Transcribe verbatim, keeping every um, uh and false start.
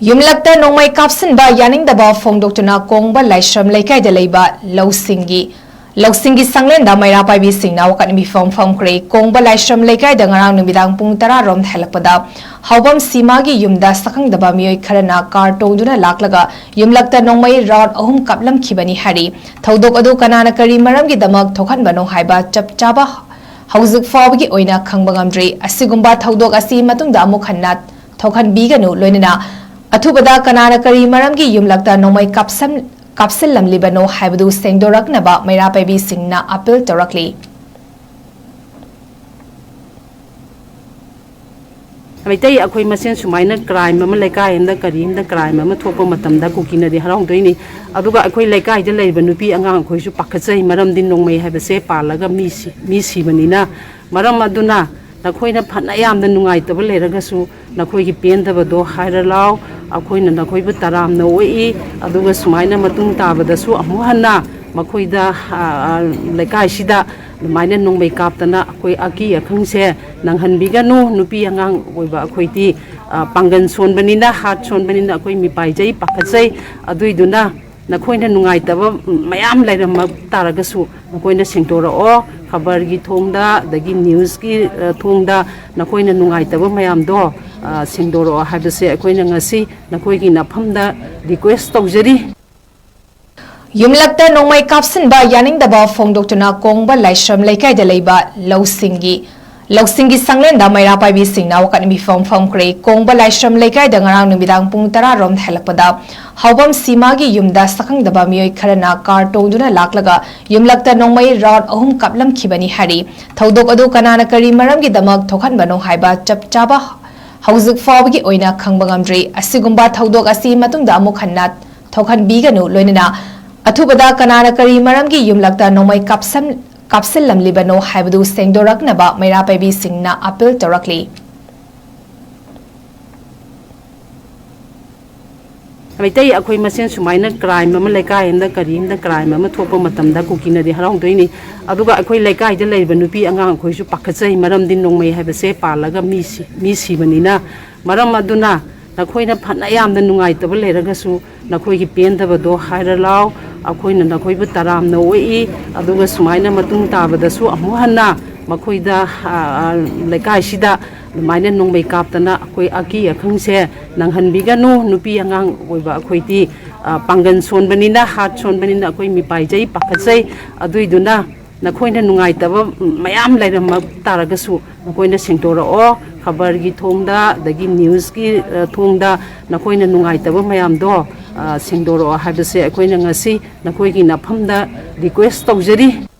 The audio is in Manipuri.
ꯌꯨꯝꯂꯛꯇ ꯅꯣꯡꯃꯩ ꯀꯥꯞꯁꯤꯟꯕ ꯌꯥꯅꯤꯡꯗꯕ ꯐꯣꯡꯗꯣꯛꯇꯨꯅ ꯀꯣꯡꯕ ꯂꯥꯏꯁ꯭ꯔꯝ ꯂꯩꯀꯥꯏꯗ ꯂꯩꯕ ꯂꯧꯁꯤꯡꯒꯤ, ꯂꯧꯁꯤꯡꯒꯤ ꯁꯪꯂꯦꯟꯗ ꯃꯩꯔꯥ ꯄꯥꯏꯕꯤꯁꯤꯡꯅ ꯋꯥꯀꯠ ꯃꯤꯐꯝ ꯐꯝꯈ꯭ꯔꯦ꯫ ꯀꯣꯡꯕ ꯂꯥꯏꯁ꯭ꯔꯝ ꯂꯩꯀꯥꯏꯗ ꯉꯔꯥꯡ ꯅꯨꯃꯤꯗꯥꯡ ꯄꯨꯡ ꯇꯔꯥ ꯔꯣꯝ ꯍꯦꯜꯂꯛꯄꯗ ꯍꯥꯎꯕꯝ ꯁꯤꯃꯥꯒꯤ ꯌꯨꯝꯗ ꯁꯛꯈꯪꯗꯕ ꯃꯤꯑꯣꯏ ꯈꯔꯅ ꯀꯥꯔ ꯇꯣꯡꯗꯨꯅ ꯂꯥꯛꯂꯒ ꯌꯨꯝꯂꯛꯇ ꯅꯣꯡꯃꯩ ꯔꯥꯎꯟ ꯑꯍꯨꯝ ꯀꯥꯞꯂꯝꯈꯤꯕꯅꯤ ꯍꯥꯏꯔꯤ꯫ ꯊꯧꯗꯣꯛ ꯑꯗꯨ ꯀꯅꯥꯅ ꯀꯔꯤ ꯃꯔꯝꯒꯤꯗꯃꯛ ꯊꯣꯛꯍꯟꯕꯅꯣ ꯍꯥꯏꯕ ꯆꯞ ꯆꯥꯕ ꯍꯧꯖꯤꯛ ꯐꯥꯎꯕꯒꯤ ꯑꯣꯏꯅ ꯈꯪꯕ ꯉꯝꯗ꯭ꯔꯤ꯫ ꯑꯁꯤꯒꯨꯝꯕ ꯊꯧꯗꯣꯛ ꯑꯁꯤ ꯃꯇꯨꯡꯗ ꯑꯃꯨꯛ ꯍꯟꯅ ꯊꯣꯛꯍꯟꯕꯤꯒꯅꯨ, ꯂꯣꯏꯅꯅ ꯑꯊꯨꯕꯗ ꯀꯅꯥꯅ ꯀꯔꯤ ꯃꯔꯝꯒꯤ ꯌꯨꯝꯂꯛꯇ ꯅꯣꯡꯃꯩ ꯀꯥꯞꯁꯟ-, ꯀꯥꯞꯁꯤꯜꯂꯝꯂꯤꯕꯅꯣ ꯍꯥꯏꯕꯗꯨ ꯁꯦꯡꯗꯣꯔꯛꯅꯕ ꯃꯩꯔꯥ ꯄꯥꯏꯕꯤꯁꯤꯡꯅ ꯑꯥꯄꯤꯜ ꯇꯧꯔꯛꯂꯤ꯫ ꯃꯩꯇꯩ ꯑꯩꯈꯣꯏ ꯃꯁꯦꯟ ꯁꯨꯃꯥꯏꯅ ꯀ꯭ꯔꯥꯏꯝ ꯑꯃ, ꯂꯩꯀꯥꯏ ꯑꯃꯗ ꯀꯔꯤ ꯑꯃꯗ ꯀ꯭ꯔꯥꯏꯝ ꯑꯃ ꯊꯣꯛꯄ ꯃꯇꯝꯗ ꯀꯨꯀꯤꯅꯗꯤ ꯍꯔꯥꯎꯗꯣꯏꯅꯤ꯫ ꯑꯗꯨꯒ ꯑꯩꯈꯣꯏ ꯂꯩꯀꯥꯏꯗ ꯂꯩꯔꯤꯕ ꯅꯨꯄꯤ ꯑꯉꯥꯡ ꯑꯩꯈꯣꯏꯁꯨ ꯄꯥꯈꯠꯆꯩ, ꯃꯔꯝꯗꯤ ꯅꯣꯡꯃꯩ ꯍꯥꯏꯕꯁꯦ ꯄꯥꯜꯂꯒ ꯃꯤ ꯁꯤ-, ꯃꯤ ꯁꯤꯕꯅꯤꯅ꯫ ꯃꯔꯝ ꯑꯗꯨꯅ ꯅꯈꯣꯏꯅ ꯐꯅ ꯌꯥꯝꯅ ꯅꯨꯡꯉꯥꯏꯇꯕ ꯂꯩꯔꯒꯁꯨ ꯅꯈꯣꯏꯒꯤ ꯄꯦꯟꯗꯕꯗꯣ ꯍꯥꯏꯔ ꯂꯥꯎ꯫ ꯑꯩꯈꯣꯏꯅ ꯅꯈꯣꯏꯕꯨ ꯇꯔꯥꯝꯅ ꯑꯣꯛꯏ꯫ ꯑꯗꯨꯒ ꯁꯨꯃꯥꯏꯅ ꯃꯇꯨꯡ ꯇꯥꯕꯗꯁꯨ ꯑꯃꯨꯛ ꯍꯟꯅ ꯃꯈꯣꯏꯗ, ꯑ, ꯑ, ꯂꯩꯀꯥꯏꯁꯤꯗ ꯑꯗꯨꯃꯥꯏꯅ ꯅꯣꯡꯃꯩ ꯀꯥꯞꯇꯅ ꯑꯩꯈꯣꯏ ꯑꯀꯤ ꯑꯈꯪꯁꯦ ꯅꯪꯍꯟꯕꯤꯒꯅꯨ꯫ ꯅꯨꯄꯤ ꯑꯉꯥꯡ ꯑꯣꯏꯕ ꯑꯩꯈꯣꯏꯗꯤ, ꯑ, ꯄꯥꯡꯒꯜ ꯁꯣꯟꯕꯅꯤꯅ, ꯍꯥꯔꯠ ꯁꯣꯟꯕꯅꯤꯅ ꯑꯩꯈꯣꯏ ꯃꯤꯄꯥꯏꯖꯩ, ꯄꯥꯈꯠꯆꯩ꯫ ꯑꯗꯨꯏꯗꯨꯅ ꯅꯈꯣꯏꯅ ꯅꯨꯡꯉꯥꯏꯇꯕ ꯃꯌꯥꯝ ꯂꯩꯔꯝꯕ ꯇꯥꯔꯒꯁꯨ ꯅꯈꯣꯏꯅ ꯁꯦꯡꯗꯣꯔꯛꯑꯣ꯫ ꯈꯕꯔꯒꯤ ꯊꯣꯡꯗ, ꯑꯗꯒꯤ ꯅ꯭ꯌꯨꯁꯀꯤ, ꯑ, ꯊꯣꯡꯗ ꯅꯈꯣꯏꯅ ꯅꯨꯡꯉꯥꯏꯇꯕ ꯃꯌꯥꯝꯗꯣ, ꯑ, ꯁꯦꯡꯗꯣꯔꯛꯑꯣ ꯍꯥꯏꯕꯁꯦ ꯑꯩꯈꯣꯏꯅ ꯉꯁꯤ ꯅꯈꯣꯏꯒꯤ ꯅꯐꯝꯗ ꯔꯤꯀ꯭ꯋꯦꯁ ꯇꯧꯖꯔꯤ꯫ ꯌꯨꯝꯂꯛꯇ ꯅꯣꯡꯃꯩ ꯀꯥꯞꯁꯤꯟꯕ ꯌꯥꯅꯤꯡꯗꯕ ꯐꯣꯡꯗꯣꯛꯇꯨꯅ ꯀꯣꯡꯕ ꯂꯥꯏꯁ꯭ꯔꯝ ꯂꯩꯀꯥꯏꯗ ꯂꯩꯕ ꯂꯧꯁꯤꯡꯒꯤ, ꯂꯧꯁꯤꯡꯒꯤ ꯁꯪꯂꯦꯟꯗ ꯃꯩꯔꯥ ꯄꯥꯏꯕꯤꯁꯤꯡꯅ ꯋꯥꯀꯠ ꯃꯤꯐꯝ ꯐꯝꯈ꯭ꯔꯦ꯫ ꯀꯣꯡꯕ ꯂꯥꯏꯁ꯭ꯔꯝ ꯂꯩꯀꯥꯏꯗ ꯉꯔꯥꯡ ꯅꯨꯃꯤꯗꯥꯡ ꯄꯨꯡ ꯇꯔꯥ ꯔꯣꯝ ꯍꯦꯜꯂꯛꯄꯗ ꯍꯥꯎꯕꯝ ꯁꯤꯃꯥꯒꯤ ꯌꯨꯝꯗ ꯁꯛꯈꯪꯗꯕ ꯃꯤꯑꯣꯏ ꯈꯔꯅ ꯀꯥꯔ ꯇꯣꯡꯗꯨꯅ ꯂꯥꯛꯂꯒ ꯌꯨꯝꯂꯛꯇ ꯅꯣꯡꯃꯩ ꯔꯥꯎꯟ ꯑꯍꯨꯝ ꯀꯥꯞꯂꯝꯈꯤꯕꯅꯤ ꯍꯥꯏꯔꯤ꯫ ꯊꯧꯗꯣꯛ ꯑꯗꯨ ꯀꯅꯥꯅ ꯀꯔꯤ ꯃꯔꯝꯒꯤꯗꯃꯛ ꯊꯣꯛꯍꯟꯕꯅꯣ ꯍꯥꯏꯕ ꯆꯞ ꯆꯥꯕ ꯍꯧꯖꯤꯛ ꯐꯥꯎꯕꯒꯤ ꯑꯣꯏꯅ ꯈꯪꯕ ꯉꯝꯗ꯭ꯔꯤ꯫ ꯑꯁꯤꯒꯨꯝꯕ ꯊꯧꯗꯣꯛ ꯑꯁꯤ ꯃꯇꯨꯡꯗ ꯑꯃꯨꯛ ꯍꯟꯅ ꯊꯣꯛꯍꯟꯕꯤꯒꯅꯨ, ꯂꯣꯏꯅꯅ ꯑꯊꯨꯕꯗ ꯀꯅꯥꯅ ꯀꯔꯤ ꯃꯔꯝꯒꯤ ꯌꯨꯝꯂꯛꯇ ꯅꯣꯡꯃꯩ ꯀꯥꯞꯁꯟ-, ꯀꯥꯞꯁꯤꯜꯂꯝꯂꯤꯕꯅꯣ ꯍꯥꯏꯕꯗꯨ ꯁꯦꯡꯗꯣꯔꯛꯅꯕ ꯃꯩꯔꯥ ꯄꯥꯏꯕꯤꯁꯤꯡꯅ ꯑꯥꯄꯤꯜ ꯇꯧꯔꯛꯂꯤ꯫ ꯃꯩꯇꯩ ꯑꯩꯈꯣꯏ ꯃꯁꯦꯟ ꯁꯨꯃꯥꯏꯅ ꯀ꯭ꯔꯥꯏꯝ ꯑꯃ, ꯂꯩꯀꯥꯏ ꯑꯃꯗ ꯀꯔꯤ ꯑꯃꯗ ꯀ꯭ꯔꯥꯏꯝ ꯑꯃ ꯊꯣꯛꯄ ꯃꯇꯝꯗ ꯀꯨꯀꯤꯅꯗꯤ ꯍꯔꯥꯎꯗꯣꯏꯅꯤ꯫ ꯑꯗꯨꯒ ꯑꯩꯈꯣꯏ ꯂꯩꯀꯥꯏꯗ ꯂꯩꯔꯤꯕ ꯅꯨꯄꯤ ꯑꯉꯥꯡ ꯑꯩꯈꯣꯏꯁꯨ ꯄꯥꯈꯠꯆꯩ, ꯃꯔꯝꯗꯤ ꯅꯣꯡꯃꯩ ꯍꯥꯏꯕꯁꯦ ꯄꯥꯜꯂꯒ ꯃꯤ ꯁꯤ-, ꯃꯤ ꯁꯤꯕꯅꯤꯅ꯫ ꯃꯔꯝ ꯑꯗꯨꯅ ꯅꯈꯣꯏꯅ ꯐꯅ ꯌꯥꯝꯅ ꯅꯨꯡꯉꯥꯏꯇꯕ ꯂꯩꯔꯒꯁꯨ, ꯅꯈꯣꯏꯒꯤ ꯄꯦꯟꯗꯕꯗꯣ ꯍꯥꯏꯔ ꯂꯥꯎ꯫ ꯑꯩꯈꯣꯏꯅ ꯅꯈꯣꯏꯕꯨ ꯇꯔꯥꯝꯅ ꯑꯣꯛꯏ꯫ ꯑꯗꯨꯒ ꯁꯨꯃꯥꯏꯅ ꯃꯇꯨꯡ ꯇꯥꯕꯗꯁꯨ ꯑꯃꯨꯛ ꯍꯟꯅ ꯃꯈꯣꯏꯗ, ꯑ, ꯑ, ꯂꯩꯀꯥꯏꯁꯤꯗ ꯑꯗꯨꯃꯥꯏꯅ ꯅꯣꯡꯃꯩ ꯀꯥꯞꯇꯅ ꯑꯩꯈꯣꯏ ꯑꯀꯤ ꯑꯈꯪꯁꯦ ꯅꯪꯍꯟꯕꯤꯒꯅꯨ꯫ ꯅꯨꯄꯤ ꯑꯉꯥꯡ ꯑꯣꯏꯕ ꯑꯩꯈꯣꯏꯗꯤ, ꯑ, ꯄꯥꯡꯒꯜ ꯁꯣꯟꯕꯅꯤꯅ, ꯍꯥꯔꯠ ꯁꯣꯟꯕꯅꯤꯅ ꯑꯩꯈꯣꯏ ꯃꯤꯄꯥꯏꯖꯩ, ꯄꯥꯈꯠꯆꯩ꯫ ꯑꯗꯨꯏꯗꯨꯅ ꯅꯈꯣꯏꯅ ꯅꯨꯡꯉꯥꯏꯇꯕ ꯃꯌꯥꯝ ꯂꯩꯔꯝꯕ ꯇꯥꯔꯒꯁꯨ, ꯅꯈꯣꯏꯅ ꯁꯦꯡꯗꯣꯔꯛꯑꯣ꯫ ꯈꯕꯔꯒꯤ ꯊꯣꯡꯗ, ꯑꯗꯒꯤ ꯅ꯭ꯌꯨꯁꯀꯤ, ꯑ, ꯊꯣꯡꯗ ꯅꯈꯣꯏꯅ ꯅꯨꯡꯉꯥꯏꯇꯕ ꯃꯌꯥꯝꯗꯣ, ꯑ, ꯁꯦꯡꯗꯣꯔꯛꯑꯣ ꯍꯥꯏꯕꯁꯦ ꯑꯩꯈꯣꯏꯅ ꯉꯁꯤ ꯅꯈꯣꯏꯒꯤ ꯅꯐꯝꯗ ꯔꯤꯀ꯭ꯋꯦꯁ ꯇꯧꯖꯔꯤ꯫